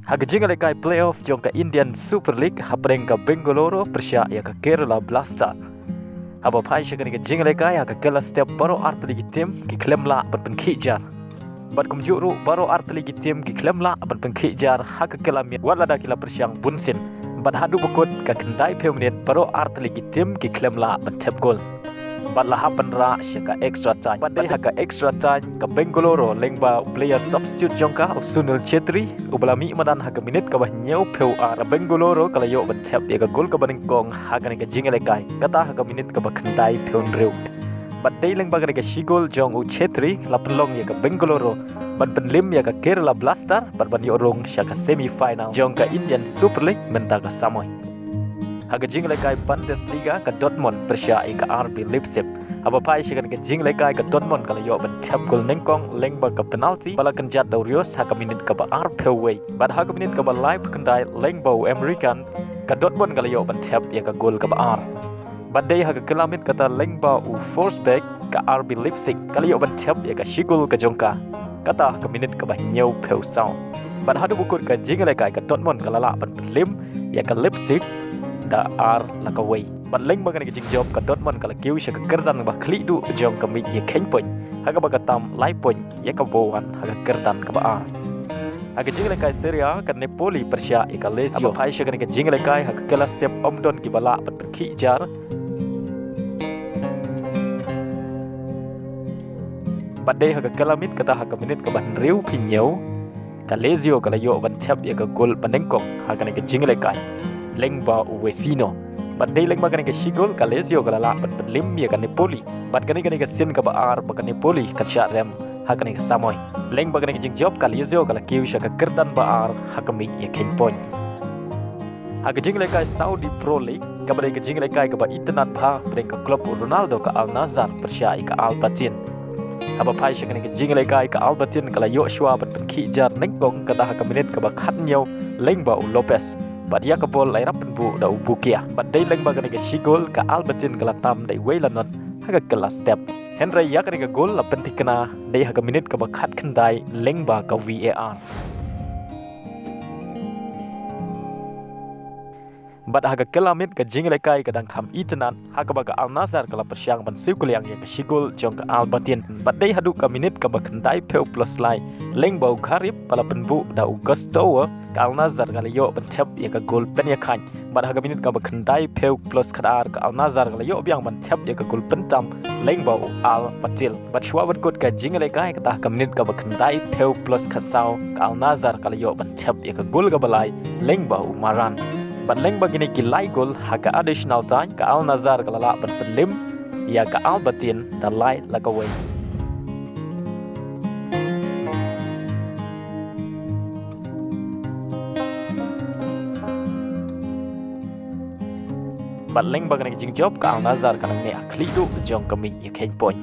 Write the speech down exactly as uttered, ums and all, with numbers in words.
Ha ka jingïalehkai playoff jong ka Indian Super League hapdeng ka Bengaluru pyrshah ïa ka Kerala Blaster. Haba phai sha kane ka jingïalehkai ha ka kylla step baroh artylli ki team ki khlem lah ban pynkhih jar. Bad kumjuh ruh baroh artylli ki team ki khlem lah ban pynkhih jar ha ka kylla miet wat lada ki la pyrshang bunsien. Bad haduh ba kut ka khyndai phew minit baroh artylli ki team ki khlem lah ban thep gol. Bad la hap ban rah sha ka extra time. Bad dei ha ka extra time ka Bengaluru lyngba u player substitute jong ka u Sunil Chhetri uba la mih madan ha ka minit kaba hynñiew phew ar ka Bengaluru ka la ïoh ban thep ïa ka gol kaba nyngkong ha kane ka jingïalehkai. Kata ha ka minit kaba khyndai phew hynriew. Bad dei lyngba kane ka shi gol jong u Chhetri la pynlong ïa ka Bengaluru ban pynlem ïa ka Kerala Blaster bad ban ïoh rung sha ka semi final jong ka Indian Super League mynta ka samoi. Ha ka jingïalehkai Bundesliga ka Dortmund pyrshah ïa ka R B Leipzig. Haba phai sha kane ka jingïalehkai ka Dortmund ka la ïoh ban thep gol nyngkong lyngba ka penalty ba la kynjat da u Reus ha ka minit kaba ar phew wei. Bad ha ka minit kaba lai phew khyndai lyngba u Emre Can ka Dortmund ka la ïoh ban thep ïa ka gol kaba ar. Bad dei ha ka kylla miet kata lyngba u Forsberg ka R B Leipzig ka la ïoh ban thep ïa ka shi gol ka jong ka. Kata ha ka minit kaba hynñiew phew saw. Bad haduh ba kut ka jingïalehkai ka Dortmund ka la lah ban pynlem ïa ka Leipzig da ar la ka wei. Bad lyngba kane ka jingjop ka Dortmund ka la kiew sha ka kyrdan ba khlieh duh jong ka miej ïa kheiñ point ha kaba ka tam lai point ïa kaba wan ha ka kyrdan kaba ar. Ha ka jingïalehkai Serie A ka Napoli pyrshah ïa ka Lazio. Haba phai sha kane ka jingïalehkai ha ka kylla step ym don kiba lah ban pynkhih jar. Bad dei ha ka kylla miet kata ha ka minit kaba hynriew phew hynñiew ka Lazio ka la ïoh ban thep ïa ka gol ba nyngkong ha kane ka jingïalehkai lyngba u Vecino. Bad dei lyngba kane ka shi gol ka Lazio ka la lah ban pynlem ïa ka Napoli. Bad kane kane ka sien kaba ar ba ka Napoli ka shah rem ha kane ka samoi. Lyngba kane ka jingjop ka Lazio ka la kiew sha ka kyrdan ba ar ha ka miej ïa kheiñ point. Ha ka jingïalehkai Saudi Pro League kaba dei ka jingïalehkai kaba itynnad bha hapdeng ka klub u Ronaldo ka Al Nassr pyrshah ïa ka Al Batin. Haba phai sha kane ka jingïalehkai ka Al Batin ka la ïoh shuwa ban pynkhih jar nyngkong kata ha ka minit kaba khathynñiew lyngba u Lopez. Bad ïa ka bol la ïarap pynbuh da u Bukia. Bad dei lyngba kane ka shi gol ka Al Batin ka la tam da iwei la not ha ka kylla step. Hynrei ïa kane ka gol la pynthikna dei ha ka minit kaba khatkhyndai lyngba ka V A R. Bad ha ka kylla miet ka jingïalehkai ka dang kham itynnad ha kaba ka Al Nassr ka la pyrshang ban siew kylliang ïa ka shi gol jong ka Al Batin. Bad dei haduh ka minit kaba khyndai phew plus lai lyngba u Gharib ba la pynbuh da u Gusto ka Al Nassr ka la ïoh ban thep ïa ka gol pynïakhain. Bad ha ka minit kaba khyndai phew plus khatar ka Al Nassr ka la ïoh biang ban thep ïa ka gol pyntam lyngba u Al Patil. Bad shuwa ban kut ka jingïalehkai kata ha ka minit kaba khyndai phew plus khatsaw ka Al Nassr ka la ïoh ban thep ïa ka gol kaba lai lyngba u Maran. Bad lyngba kine ki lai gol ha ka additional time ka Al Nassr ka la lah ban pynlem ïa ka Al Batin da lai la kawei. Bad lyngba kane ka jingjop ka Al Nassr ka nang neh ha khlieh duh jong ka miej ïa kheiñ point.